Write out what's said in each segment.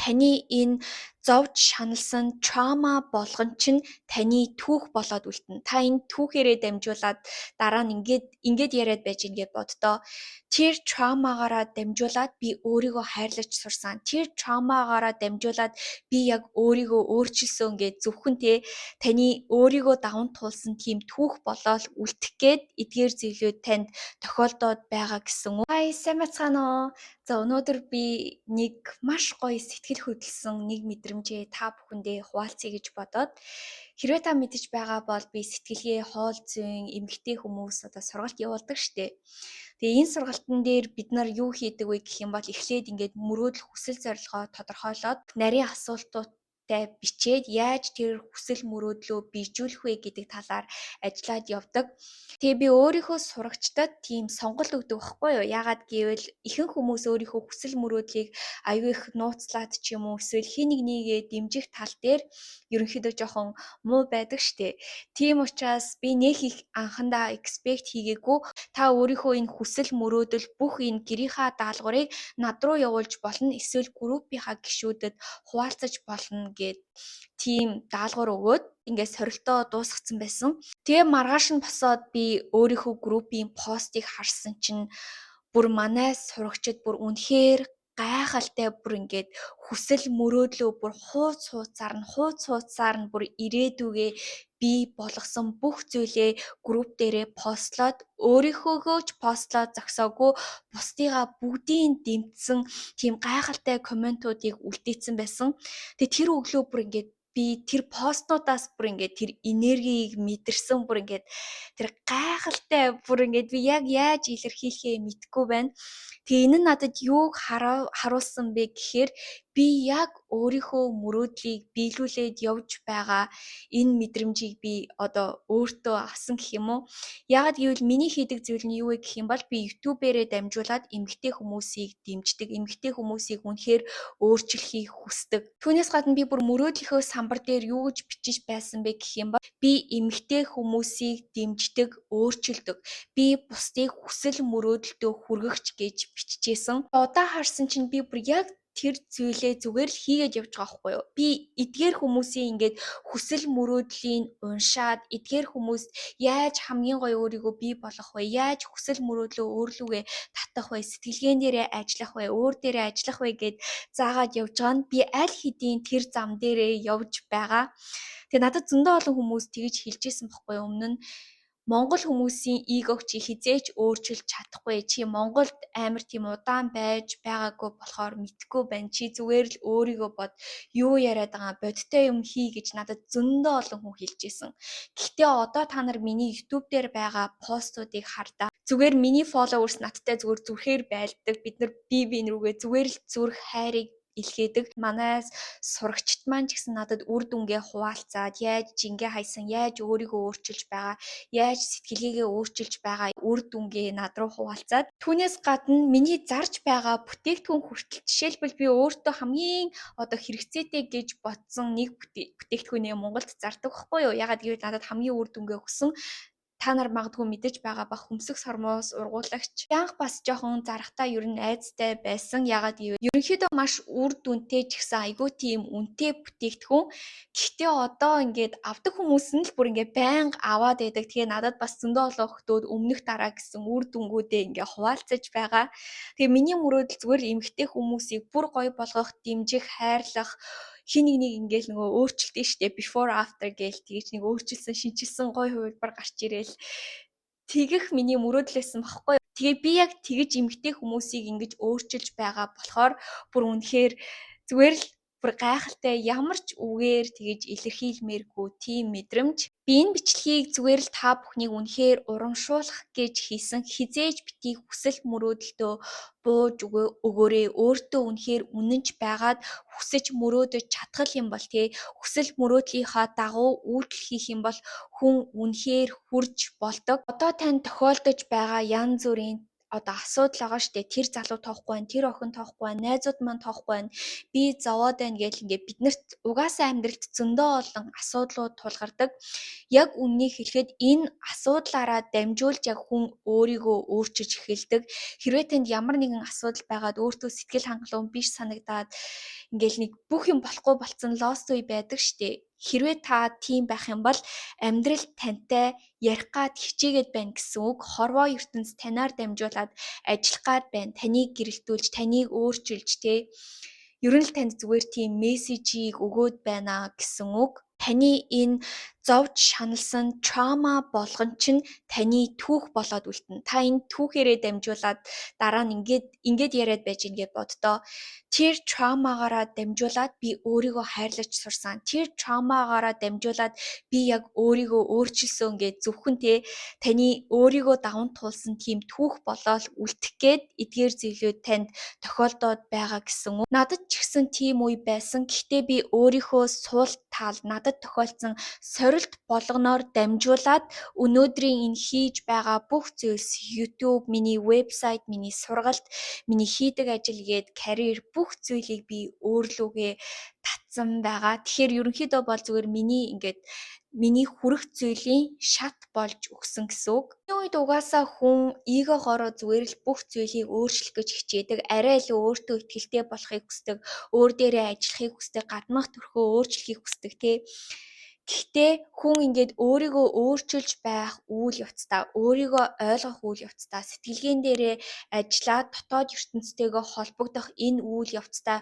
Таны энэ зовж шаналсан trauma болгон чинь таны түүх болоод үлдэнэ. Та энэ түүхээрээ дамжуулаад дараа нь ингээд ингээд яриад байж гин гээд боддоо. Тэр trauma гаараа дамжуулаад би өөрийгөө хайрлаж сурсан. Тэр trauma гаараа дамжуулаад би яг өөрийгөө өөрчилсөн гээд зөвхөн те таны өөрийгөө даван туулсан тийм түүх болоод үлдэх гээд эдгээр зүйлүүд танд тохиолдоод байгаа гэсэн үг. Хай, сайн байцгаана уу? За, өнөөдөр би нэг маш гоё сэтгэл хөдлөсөн нэг мэдрэмжээ та бүхэндээ хуваалцъя гэж бодоод. Хэрвээ та мэдэж байгаа бол би сэтгэлгээ, хоол зүйн, эмэгтэй хүмүүс одоо сургалт явуулдаг штэ. Тэгээ энэ сургалтын дээр бид нар юу хийдэг вэ гэх юм бол эхлээд ингээд мөрөөдөл, хүсэл зорилгоо тодорхойлоод, нарийн асуултууд бичээд, яаж тэр хүсэл мөрөөдлөө биежүүлэх вэ гэдэг талаар ажиллаад явдаг. Тэгээ би өөрийнхөө сурагчдад тийм сонголт өгдөг байхгүй юу? Яагаад гэвэл ихэнх хүмүүс өөрийнхөө хүсэл мөрөөдлийг аюу их нууцлаад ч юм уу, эсвэл хэн нэгнийгээ дэмжих тал дээр ерөнхийдөө жоохон муу байдаг штэ. Тийм учраас би нэх их анхандаа expect хийгээгүй, та өөрийнхөө энэ хүсэл мөрөөдөл, бүх энэ гэрийнхаа даалгаврыг над руу явуулж болно, эсвэл группийнхаа гишүүдэд хуваалцаж болно гээд тийм даалгавар өгөөд ингээд сорилтоо дуусгацсан байсан. Тэгээ маргааш нь босоод би өөрийнхөө группийн постыг харсан чинь бүр манай сурагчид бүр үнэхээр гайхалтай, бүр ингээд хүсэл мөрөөдлөө бүр хууц хууцаар нь, хууц хууцаар нь бүр ирээдүгээ бий болгосон бүх зүйлээ групп дээрээ постлоод, өөрийнхөөгөө ч постлоод зогсоогүй, бусдыгаа бүгдийг дэмжсэн тийм гайхалтай comment уудыг үлдээсэн байсан. Тэгээ тэр өглөө бүр ингээд би тэр постнуудаас бүр ингээд тэр энергийг мэдэрсэн, бүр ингээд тэр гайхалтай, бүр ингээд би яг яаж илэрхийлэхээ мэдэхгүй байна. Тэгээ энэ нь надад юуг харуулсан бэ гэхээр би яг өөрийнхөө мөрөөдлийг биелүүлээд явж байгаа энэ мэдрэмжийг би одоо өөртөө авсан гэх юм уу. Яагаад гэвэл миний хийдэг зүйл нь юу вэ гэх юм бол би YouTube-ээрээ дамжуулаад эмэгтэй хүмүүсийг дэмждэг, эмэгтэй хүмүүсийг үнэхээр өөрчлөхийг хүсдэг. Түүнээс гадна би бүр мөрөөдлийнхөө самбар дээр юу гэж бичиж байсан бэ гэх юм бол би эмэгтэй хүмүүсийг дэмждэг, өөрчилдөг. Би бусдыг хүсэл мөрөөдөлтөө хүргэгч гэж биччихсэн. Одоо харсан чинь би бүр яг тэр зүйлээ зүгээр л хийгээд явж байгаа байхгүй юу. Би эдгээр хүмүүсийн ингээд хүсэл мөрөөдлийг уншаад, эдгээр хүмүүст яаж хамгийн гоё өөрийгөө бий болгох вэ? Яаж хүсэл мөрөөдлөө өөрлөгөө татах вэ? Сэтгэлгээн дээрээ ажиллах вэ? Өөр дээрээ ажиллах вэ гэд заагаад явж байгаа нь би аль хэдийн тэр зам дээрээ явж байгаа. Тэгээ надад зөндөө олон хүмүүс тэгж хэлж исэн байхгүй юу өмнө нь: "Монгол хүмүүсийн ego г чи хэзээ ч өөрчилж чадахгүй. Чи Монголд амар тийм удаан байж байгаагүй болохоор мэдэхгүй байна. Чи зүгээр л өөрийгөө бод. Юу яриад байгаа, бодиттой юм хий" гэж надад зөндөө олон хүн хэлж исэн. Гэхдээ одоо та нар миний YouTube дээр байгаа постуудыг хардаа. Зүгээр миний followers надтай зүгээр зүрхээр байлдаг. Бид нар бие биен рүүгээ зүгээр л зүрх хайрыг илгээдэг. Манай сурагчид маань ч гэсэн надад үр дүнгээ хуваалцаад, яаж жингээ хайсан, яаж өөрийгөө өөрчилж байгаа, яаж сэтгэлгээгээ өөрчилж байгаа үр дүнгээ над руу хуваалцаад, түүнээс гадна миний зарж байгаа бүтээгдэхүүн хүртэл, жишээлбэл, би өөртөө хамгийн одоо хэрэгцээтэй гэж бодсон нэг бүтээгдэхүүнээ Монголд зардаг байхгүй юу? Яагаад гэвэл надад хамгийн үр дүнгээ өгсөн, та нар магадгүй мэдэж байгаа бах, хөмсөг сормуус ургуулагч. Анх бас жоохон зарахтаа ер нь айдастай байсан. Яагаад гэвэл ерөнхийдөө маш үр дүнтэй ч гэсэн айгүй тийм үнэтэй бүтээгдэхүүн. Гэхдээ одоо ингээд авдаг хүмүүс нь л бүр ингээд байнга аваад байдаг. Тэгээ надад бас зөндөө олон охидууд өмнөх дараа гэсэн үр дүнгуудээ ингээ хуваалцаж байгаа. Тэгээ миний мөрөөдөл зүгээр эмэгтэй хүмүүсийг бүр гоё болгох, дэмжих, хайрлах, хэн нэг нэг ингээл нөгөө өөрчлөлтөө штэ, before after гээл тэгэж нэг өөрчилсөн, шинэчилсэн гоё хувилбар гарч ирээл тэгэх миний мөрөөдөл байсан байхгүй. Тэгээ би яг тэгэж эмэгтэй хүмүүсийг ингэж өөрчилж байгаа болохоор бүр үнэхээр зүгээр л бүр гайхалтай, ямар ч үгээр тэгэж илэрхийлмээргүй тийм мэдрэмж. Би энэ бичлэгийг зүгээр л та бүхнийг үнэхээр урамшуулах гэж хийсэн. Хэзээ ч битгий хүсэл мөрөөдөлтөө бууж өгөөрэй. Өөртөө үнэхээр үнэнч байгаад хүсэж мөрөөдөж чадах юм бол тий хүсэл мөрөөдлийнхаа дагуу үйлдэл хийх юм бол хүн үнэхээр хүрж болдог. Одоо танд тохиолдож байгаа янз бүрийн Одоо асуудал байгаа штэ, тэр залуу тоохгүй байна, тэр охин тоохгүй байна, найзууд маань тоохгүй байна, би зовоод байна гэл ингээд биднэрт угаасаа амьдралд зөндөө олон асуудлууд тулгардаг. Яг үнэнийг хэлэхэд энэ асуудлаараа дамжуулж яг хүн өөрийгөө өөрчилж эхэлдэг. Хэрвээ танд ямар нэгэн асуудал байгаад, өөртөө сэтгэл хангалуун биш санагдаад, ингээл нэг бүх юм болохгүй болцсон lost үе байдаг штэ. Хэрвээ та тийм байх юм бол амьдрал тантай ярих гад хичээгээд байна гэсэн үг. Хорвоо ертөнц танаар дамжуулаад ажиллах гад байна. Таныг гэрэлтүүлж, таныг өөрчилж, те. Ер нь л танд зүгээр тийм мессежийг өгөөд байна гэсэн үг. Таны энэ зовж шаналсан trauma болгон чинь таны түүх болоод үлдэнэ. Та энэ түүхээрээ дамжуулаад дараа нь ингээд ингээд яриад байж гин гэд боддоо. Тэр trauma гаараа дамжуулаад би өөрийгөө хайрлаж сурсан. Тэр trauma гаараа дамжуулаад би яг өөрийгөө өөрчилсөн гэж зөвхөн, те, таны өөрийгөө даван туулсан тийм түүх болоод үлдэх гээд эдгээр зүйлүүд танд тохиолдоод байгаа гэсэн үг. Надад ч гэсэн тийм үе байсан. Гэхдээ би өөрийнхөө сул тал, надад тохиолдсон сорилт болгоноор дамжуулаад өнөөдрийн энэ хийж байгаа бүх зүйлс, YouTube, миний вебсайт, миний сургалт, миний хийдэг ажил гээд career, бүх зүйлийг би өөрлүүгээ татсан байгаа. Тэгэхээр ерөнхийдөө бол зүгээр миний ингээд миний хүрэх зүйлийн шат болж өгсөн гэсэн үг. Энэ үед угаасаа хүн ego гоороо зүгээр л бүх зүйлийг өөрчлөх гэж хичээдэг. Арай илүү өөртөө итгэлтэй болохыг хүсдэг, өөр дээрээ ажиллахыг хүсдэг, гаднах төрхөө өөрчлөхийг хүсдэг, тий. Гэхдээ хүн ингээд өөрийгөө өөрчилж байх үйл явцдаа, өөрийгөө ойлгох үйл явцдаа, сэтгэлгээн дээрээ ажиллаад дотоод ертөнцтэйгээ холбогдох энэ үйл явцдаа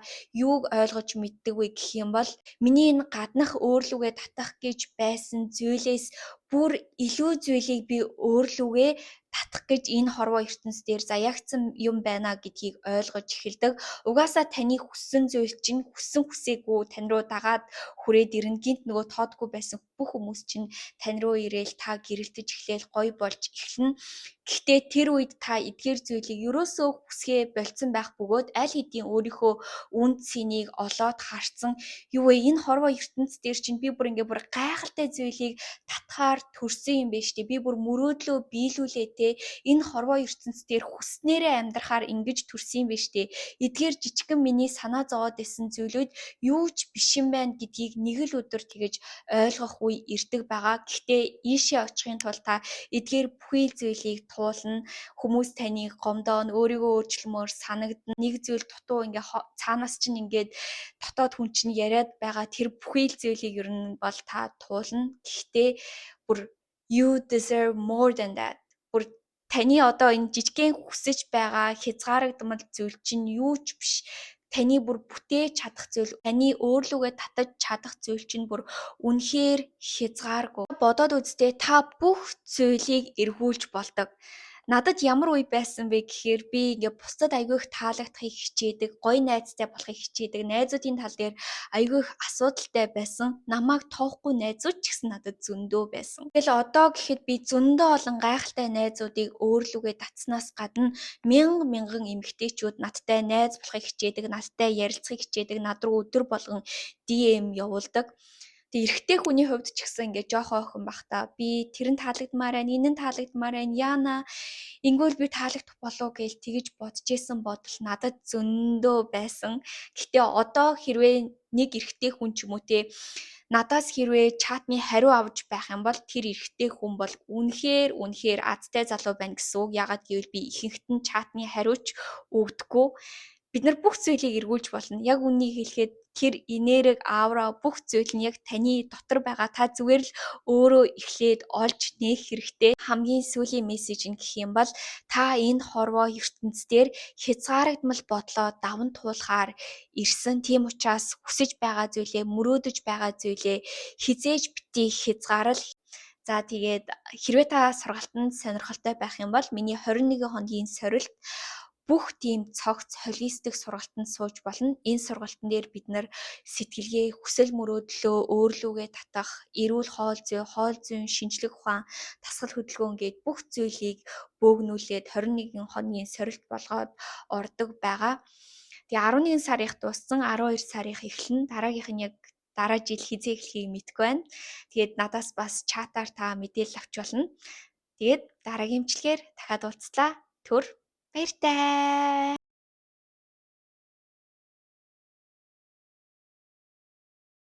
юуг ойлгож мэддэг вэ гэх юм бол миний энэ гаднах өөрлүүгээ татах гэж байсан зүйлээс бүр илүү зүйлийг би өөрлүүгээ татах гэж энэ хорвоо ертөнц дээр заяагдсан юм байна гэдгийг ойлгож эхэлдэг. Угаасаа таны хүссэн зүйл чинь хүссэн хүсээгүй тань руу дагаад хүрээд ирнэ. Гэнэт нөгөө тоодгүй байсан бүх хүмүүс чинь тань руу ирээл, та гэрэлтэж эхлээл, гоё болж эхэлнэ. Гэхдээ тэр үед та эдгээр зүйлийг ерөөсөө хүсгээ больцсон байх бөгөөд аль хэдийн өөрийнхөө үнэ цэнийг олоод харцсан, юу вэ, энэ хорвоо ертөнц дээр чинь би бүр ингээ бүр гайхалтай зүйлийг татахаар төрсөн юм байна штэ. Би бүр мөрөөдлөө биелүүлээ, те, энэ хорвоо ертөнц дээр хүснээрээ амьдрахаар ингэж төрсөн юм байна штэ. Эдгээр жижигхэн миний санаа зовоод байсан зүйлүүд юу ч биш юм байна гэдгийг нэг л өдөр тэгэж ойлгох үе ирдэг байгаа. Гэхдээ ийшээ очихын тулд та эдгээр бүхий зүйлийг туулна. Хүмүүс таныг гомдооно, өөрийгөө өөрчлөмөөр санагдана. Нэг зүйл дутуу, ингээ цаанаас чинь ингээд дотоод хүн чинь яриад байгаа тэр бүхий л зүйлийг ер нь бол та туулна. Гэхдээ бүр you deserve more than that. Бүр таны одоо энэ жижигхэн хүсэж байгаа хязгаарлагдмал зүйл чинь юу ч биш. Таны бүр бүтээж чадах зүйл, таны өөрлүүгээ татаж чадах зүйл чинь бүр үнэхээр хязгааргүй. Бодоод үз дээ, та бүх зүйлийг эргүүлж болдог. Надад ямар үе байсан бэ гэхээр би ингээ бусдад айгүй их таалагдахыг хичээдэг, гоё найзтай болохыг хичээдэг. Найзуудын тал дээр айгүй их асуудалтай байсан. Намайг тоохгүй найзууд ч гэсэн надад зөндөө байсан. Тэгэл одоо гэхэд би зөндөө олон гайхалтай найзуудыг өөрлүүгээ татснаас гадна мянга мянган эмэгтэйчүүд надтай найз болохыг хичээдэг, надтай ярилцахыг хичээдэг, над руу өдөр болгон DM явуулдаг. Тэгээ эрэгтэй хүний хувьд ч гэсэн ингээд жоохон охин байхдаа би тэр нь таалагдмаар байна, энэ нь таалагдмаар байна, яана ингүүл би таалагдах болов гээл тэгэж бодож исэн бодол надад зөндөө байсан. Гэхдээ одоо хэрвээ нэг эрэгтэй хүн ч юм уу, те, надаас хэрвээ чатны хариу авч байх юм бол тэр эрэгтэй хүн бол үнэхээр үнэхээр азтай залуу байна гэсэн үг. Яагаад гэвэл би ихэнхэд нь чатны хариуч өгдөггүй. Бид нар бүх зүйлийг эргүүлж болно. Яг үнэнийг хэлэхэд тэр энерги, аура, бүх зүйл нь яг таны дотор байгаа. Та зүгээр л өөрөө эхлээд олж нээх хэрэгтэй. Хамгийн сүүлийн мессеж нь гэх юм бол та энэ хорвоо ертөнц дээр хязгаарлагдмал бодлоо даван туулахаар ирсэн. Тийм учраас хүсэж байгаа зүйлээ, мөрөөдөж байгаа зүйлээ хэзээ ч битгий хязгаарал. За, тэгээд хэрвээ та сургалтанд сонирхолтой байх юм бол миний 21 хоногийн сорилт бүх тийм цогц holistic сургалтанд сууж болно. Энэ сургалтын дээр бид нар сэтгэлгээ, хүсэл мөрөөдлөө өөрлүүгээ татах, эрүүл хоол зүй, хоол зүйн шинжлэх ухаан, дасгал хөдөлгөөн гээд бүх зүйлийг бөөгнүүлээд 21 хоногийн сорилт болгоод ордог байгаа. Тэгээ 11 сарынх дууссан, 12 сарынх эхэлнэ. Дараагийнх нь яг дараа жил хэзээ эхлэхийг мэдэхгүй байна. Тэгээд надаас бас чатаар та мэдээлэл авч болно. Тэгээд дараагийн бичлэгээр дахиад уулзлаа. Түр. Баяртай.